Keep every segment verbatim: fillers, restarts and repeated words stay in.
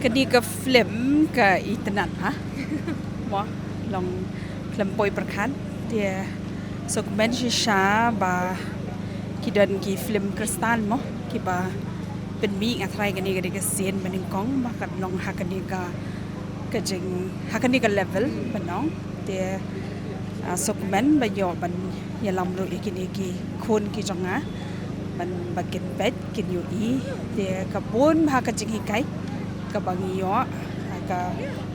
Kane ka film ka itynnad ha. Mo, long film poi pyrkhat. Te sngewkmen shisha ba ki don ki film Khristan mo, kiba pynmih, nga tharai kane ka dei ka sien ba nyngkong ba ka long ha kane ka, ka jing, ha kane ka level ba nyngkong. Te sngewkmen ba ïoh ban ïalam ruh ïa kine ki khun ki jong nga ban ba kin peit kin ïohi. Te ka bun bha ka jinghikai kaba ngi ïoh ha ka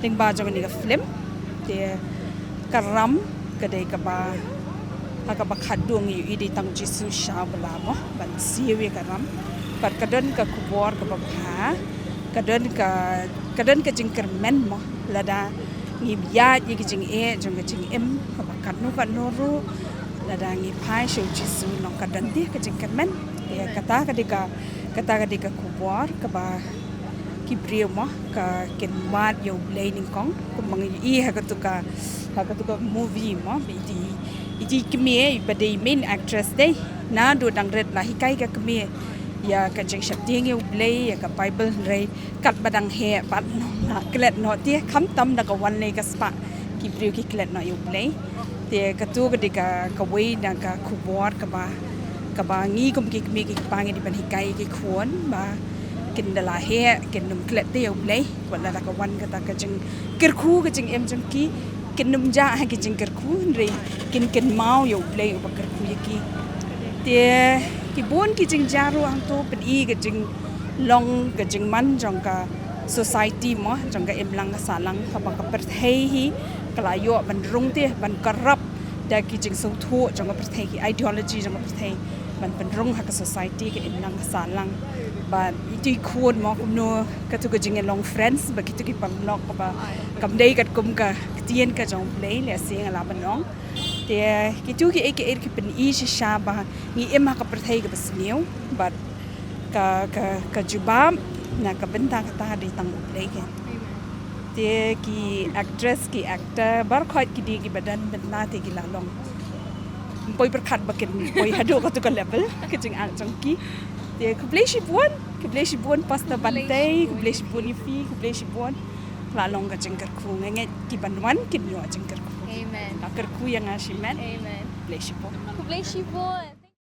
lyngba jong kane ka film. Te ka ram ka dei kaba, ha kaba khatduh ngi ïohi dei tang Jisu sha u bylla mo, ban siew ïa ka ram. Bad ka don ka khubor kaba bha, ka don ka, ka don ka jingkyrmen mo, lada ngim ïaid ïa ka jingeh jong ka jingim kaba katno katno ruh, lada ngi phai sha u Jisu long ka don dei ka jingkyrmen. Te kata ka dei ka, kata ka dei ka khubor kaba ki briew mo ka kin wad ïa u Blei nyngkong, kumba ngi ïohi ha katu ka, ha katu ka movie mo, iti, iti kmie iba dei main actress dei, naduh dang rit la hikai ka kmie ïa ka jingsheptieng ïa u Blei, ïa ka Bible, hynrei katba dang heh pat nong la klet noh, te khamtam da ka wan lei ka spah ki briew ki klet noh ïa u Blei. Te katu ka dei ka, kawei na ka khubor kaba, kaba ngi kum ki kmie ki kpa ngi dei ban hikai ki khun ba kin da la heh kin nym klet te ïa u Blei, wat la da ka wan kata ka jingkyrkhu ka jingim jong ki, kin nym jah ha ki jingkyrkhu, hynrei kin kynmaw ïa u Blei uba kyrkhu ïa ki. Te ki bun ki jingjia ruh hangto, pyni ka jinglong ka jingman jong ka society mo, jong ka imlang ka sahlang, kaba ka pyrthei hi ka la ïoh ban rung te, ban corrupt da ki jingsngewthuh jong ka pyrthei, ki ideology jong ka pyrthei, ban pynrung ha ka society, ka imlang ka sahlang. Bad iti khun mo, kumno katu ka jingïalong friends bad kitu ki paralok kaba kam dei katkum ka ktien ka jong u Blei, lehse nga lah ban ong. Te kitu kiei kiei ki pyni shisha ba ngi im ha ka pyrthei kaba sniew, bad ka, ka, ka jubab na ka bynta kata dei tang u Blei. Te ki actress ki actor baroh ki dei kiba don bynta te ki la long. Poi pyrkhat ba kin poi haduh katu ka level ka jingact jong ki. Te khublei shibun, khublei shibun Pastor Bantei, khublei shibun ïa phi, khublei shibun. La long ka jingkyrkhu, nga ngeit ki ban wan kin ïoh jingkyrkhu. Amen. La kyrkhu ïa nga shimet. Amen. Khublei shibun. Khublei shibun.